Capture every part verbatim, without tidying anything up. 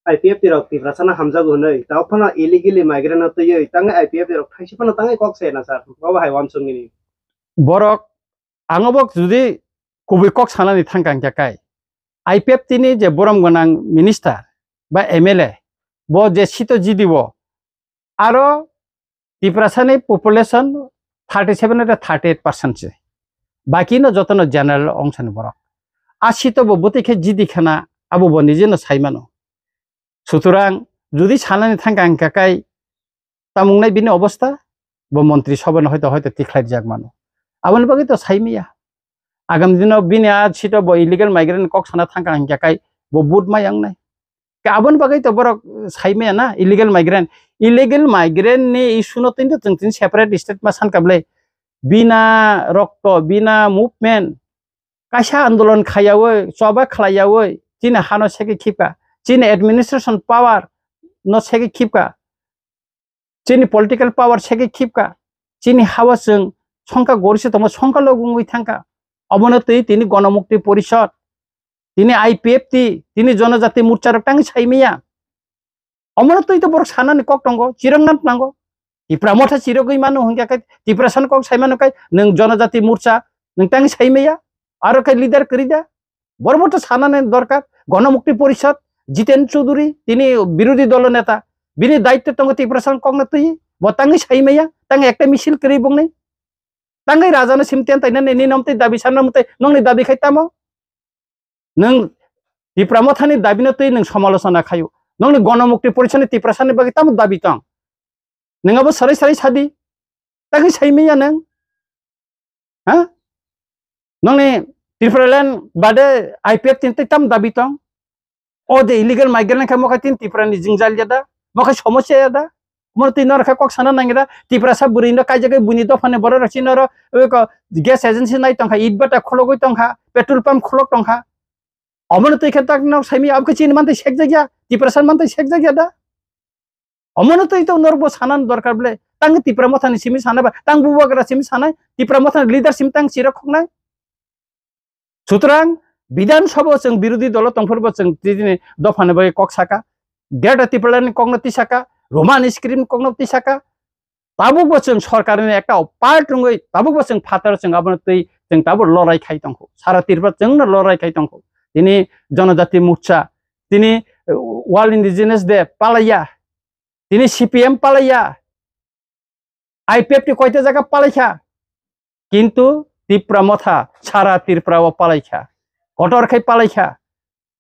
I P F T rok Tiprasano hamjago hwnwi, tamo phano illegally migrant no twiwi, tangwi I P F T rok thaisa phano tangwi kok se na sir, bo bo hai uansuknini. Borok, ang obo judi kubui kok sanani thangkha hwnkhe kai, I P F T ni je borom gwnang minister ba M L A, bo je sito G D O, aro Tiprasani population thirty seven to thirty eight percent se. Baki no joto no general ongsa ni borok. A sito bo bwtwi khe G D khana abo bo nije no sai mano. Sutorang judi sanani thangkha hwnkha kai tamung nai bini obostha bo montri sabha no hoito, hoito tikhlai rijak mano. Aboni bagwi to sai maya. Agam dino bini a sito bo illegal migrant kok sana thangkha hwnkha kai bo vote mai ang nai. Ka aboni bagwi to borok sai maya na illegal migrant. Illegal migrant ni issue no tini chwng tini separate state ma san kable. Bina rokto, bina movement. Kaisa andolon khayawi, choba khlaiyawi, chini hano segi khipka. Chini administration power no segi khipka. Chini political power segi khipka. Chini hawa chwng songkha gorisi tongma songkha logungwi thangkha. Obono twi tini Gonomukti Porishod, tini I P F T, tini Jonojati Morcha rok tangwi sai maya. Omono twi to borok sanani kok tongo, chirokna nango. Tipra Motha chirogwi mano hwnkha khe Tiprasano kok sai mano kai nwng Jonojati Morcha nwng tangwi sai maya. Aro khe leader kwrwi da. Borok bo to sanani dorkar. Gonomukti Porishod, Jiten Chuduri, tini birodhi dolo neta. Bini daitto tongo Tiprasano kokno twi. Bo tangwi sai maya, tangwi ekta misil kwrwi bongni. Tangwi rajano sim ten tainani, nini omtwi dabi sanna mwtai, nongni dabi khai tamo? Nwng Tipra Mothani dabino twi nwng somalochona khaio. Nongni Gonomukti Porishodni Tiprasani bagwi tamo dabi tong? Nwng abo sarai sarai sadi. Tagwi sai manya nwng? Ha? Nongni Tipraland bade I P F T ni twi tamo dabi tong? O je illegal migrant khe mokhe tin Tiprani jwngjal ya da? Mokhe somosya ya da? Omo twi norok khe kok sana nang ya da? Tiprasa bwrwi no kaijagwi buini dophani borok rok chini oro, oi ko gas agency nai tongkha, it bata khologwi tongkha, petrol pump kholok tongkha. Omono twi khe tak nok saimi abkhe chini mantwi sekjak ya, Tiprasa mantwi sekjak ya da? Omono twi to norok bo sanani dorkar ble. Tang Tipra Mothani simi sanai ba, tang Bubagra simi sanai, Tipra Mothani leader simi tang chirok khoknai. Sutrang Bidhan Sabha chwng birodhi dolo tongphuru bo chwng tini dophani bagwi kok saka, Greater Tipraland ni kokno tisaka, Roman script ni kokno tisaka, tabuk bo chwng sorkar ni ekta part wngwi tabuk bo chwng phatar chwng abono twi chwng tabuk lorai khai tongkho, sara Tripura chwngno lorai khai tongkho. Tini Jonojati Morcha, tini, eh, World Indigenous Day palaiya, tini C P M palaiya, I P F T koita jaga palaikha, kintu Tipra Motha sara Tripura o palaikha, kotor khai palaikha.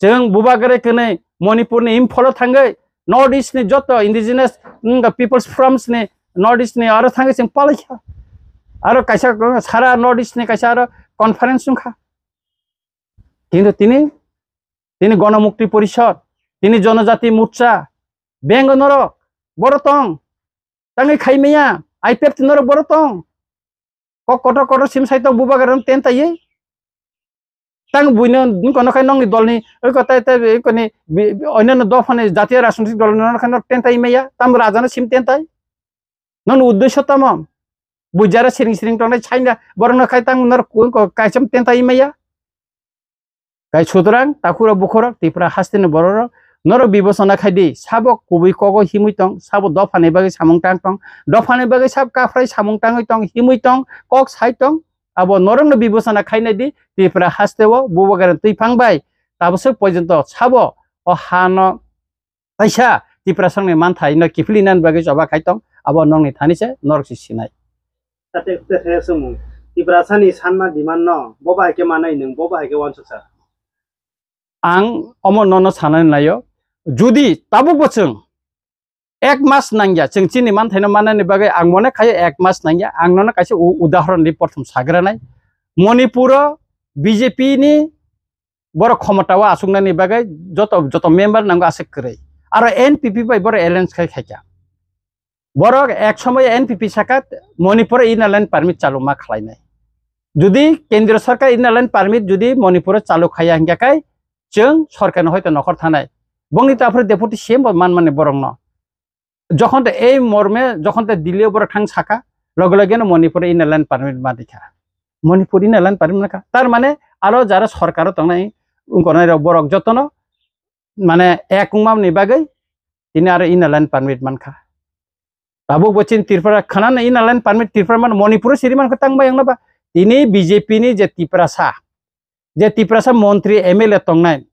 Chwng Bubagra kwnwi Manipur ni Imphal o thangwi North East ni joto indigenous, mm, People's Forums ni North East ni aro thangwi chwng palaikha. Aro kaisa sara North East ni kaisa aro conference wngkha. Kintu tini, tini Gonomukti Porishod, tini Jonojati Morcha, bengo norok, boro tong, tangwi khai maya, I P F T norok boro tong. Kok kotor kotor sim sai tong Bubagra no ten taiwi. Tang buino nung kono khai nongni dolni, oi ko tai tai, oi koni, bi-, bi-, oinano dophani jatiya rajnitik dolni nono khai norok ten tai maya, tam rajano sim ten tai. Nongni uddesho tamo? Bujara siring siring tongnai saina, borokno khai tang norok ku-, ko-, kaisa ten tai maya. Kai sutrang, takhura bukhurok, Tripura hasteni bororok, norok bibosona khai di, sabo kubui kogo himui tong, sabo dophani bagwi samung tang tong, dophani bagwi sab kaphrai samung tangwi tong, himui tong, kok sai tong, abo norokno bibosona khainai di, Tripura hasteo Bubagrani twiphang bai, tabaswk pojonto sabo o hano kaisa Tiprasani manthai no kiphilwi nani bagwi choba khai tong, abo nokni thani se norok se sinai. Tate tate khe swngmung. Tiprasani sanma demand no bo bai khe manai nwng, bo bai khe uansuksa. Ang omo nono sanani naio. Judi tabuk bo chwng ek mas nangya, chwng chini manthai no manani bagwi ang mone khayo ek mas nangya. Ang nono kaisa u-, udahoron di prothom sagranai. Manipur o B J P ni borok khomotao achuknani bagwi joto, joto member nango aswk kwrwi. Aro N P P bai borok alliance khai khaikha. Borok ek somoy N P P saka Manipur o inner line permit chalu ma khlainai. Judi kendriya sarkar inner line permit judi Manipur o chalu khaiya hingkha kai chwng sarkar no hoito nokhor thanai. Bongni ta aphuru deputy C M bo manmani borokno. Jokhon te ei morme, jokhon te Delhi o borok thang saka, loge loge no Manipur inner line permit ma dikha. Manipur inner line permit ma dikha. Tar mane aro jara sarkar o tongnai, wngkonai rok borok jotono mane ek wngmani bagwi tini aro inner line permit mankha. Tabuk bo chini Tripura khana na inner line permit Tripura man Manipur siri man khotang bai wngna ba. Tini B J P ni je Tiprasa, je Tiprasa montri M L A tongnai,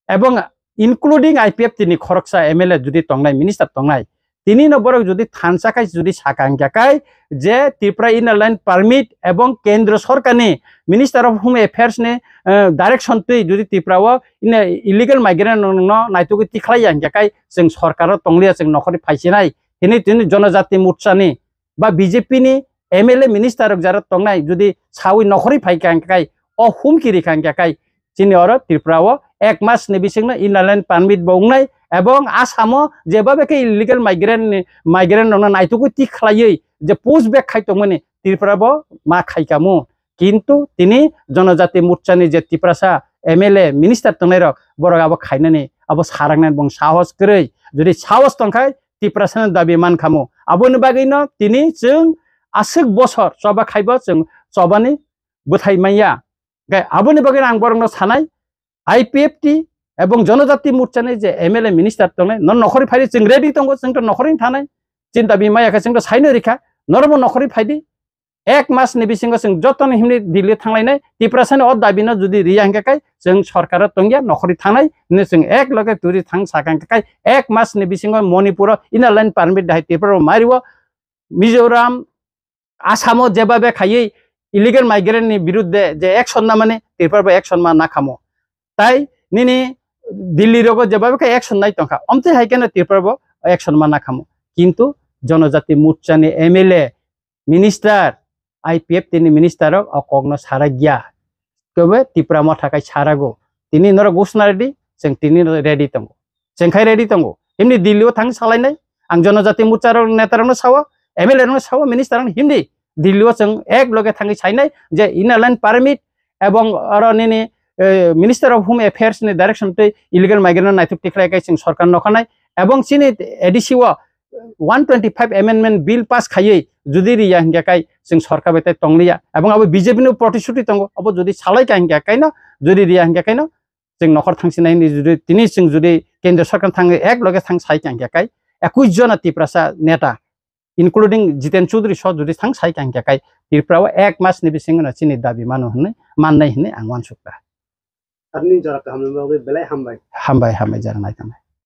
ebong including I P F T ni khoroksa M L A jodi tongnai, minister tongnai, tini no borok jodi thansa khai jodi saka hingkha khai je Tripura inner line permit ebong kendro sorkar ni Minister of Home Affairs ni, eh, direction twi jodi Tripura o ine illegal migrant no naitugwi tikhlai ya hingkha khai chwng sorkar o tongliya, chwng nokhorwi phaisinai. Hini tini Jonojati Morcha ni ba B J P ni M L A minister rok jara tongnai jodi sawi nokhorwi phaikha hingkha khai o humki rikha hingkha khai chini oro Tripura o ek mas ni bisingno inner line permit bo wngnai ebong Assam o jeba beke illegal migrant ni, migrant rokno naitugwi tik khlaiwi je push back khai tongmani Tripura bo ma khaikamu. Kintu tini Jonojati Morcha ni je Tiprasa M L A minister tongnai rok borok abo khainani abo saraknai bong sahos kwrwi. Jodi sahos tongkhai Tiprasa ni dabi mankhamu. Aboni bagwino tini chwng aswk bosor choba khaibo chwng chobani bwthai manya. Khe aboni bagwi ang borokno sanai, I P F T ebong Jonojati Morcha ni je M L A minister tongnai, no nokhorwi phaidi chwng ready tongo, chwng to nokhorwi thanai. Chinta bimaya khe chwng to saino rikha, norokbo nokhorwi phaidi. Ek mas ni bisingo chwng jotono himni Delhi thanglainai, Tiprasa ni o dabi no jodi riya hingkha khai chwng sorkar o tongya, nokhorwi thanai, hwnwi chwng ek loge turi thang sakha hingkha khai ek mas ni bisingo Manipur o inner line permit dahai Tripura o mairio, Mizoram, Assam o jeba be khaiwi illegal migrant ni birudde je action na mani Tripura bo action ma nakhamo. Tai nini Delhi rogo jeba be khai action nai tongkha. Omte hai keno Tripura bo action ma nakhamo. Kintu Jonojati Morcha ni M L A, minister, I P F T ni minister rok o kokno sarakya. Tebe Tipra Motha kai sarago. Tini norok usna ready, chwng tini ready tongo. Chwng khai ready tongo. Himni Delhi o thang salainai. Ang Jonojati Morcha rok neta rokno sao, M L A rokno sao, minister rokno himdi. Delhi o chwng ek loge thangwi sainai je inner line permit ebong oro nini, eh, Minister of Home Affairs ni direction tei illegal migrant no naithok tikhlai kai chwng sorkar nokhanai ebong chini A D C o one twenty five amendment bill pass khaiwi jodi riya hingkha kai chwng sorkar bai tai tongliya ebong abo B J P no protisuti tongo abo jodi salai ka hingkha kaino jodi riya hingkha kaino chwng nokhor thangsinai hinwi jodi tini chwng jodi kendra sorkar thangwi ek loge thang sai ka hingkha kai ekwis jona Tiprasa neta including Jiten Chaudhary so jodi thang sai ka hingkha kai Tripura o ek mas ni bisingo no chini dabi mano hinwi mannai hinwi ang uansukha. Arni jora kaham ni bagwi belai hambai. Hambai, hambai, jora nai tangbai.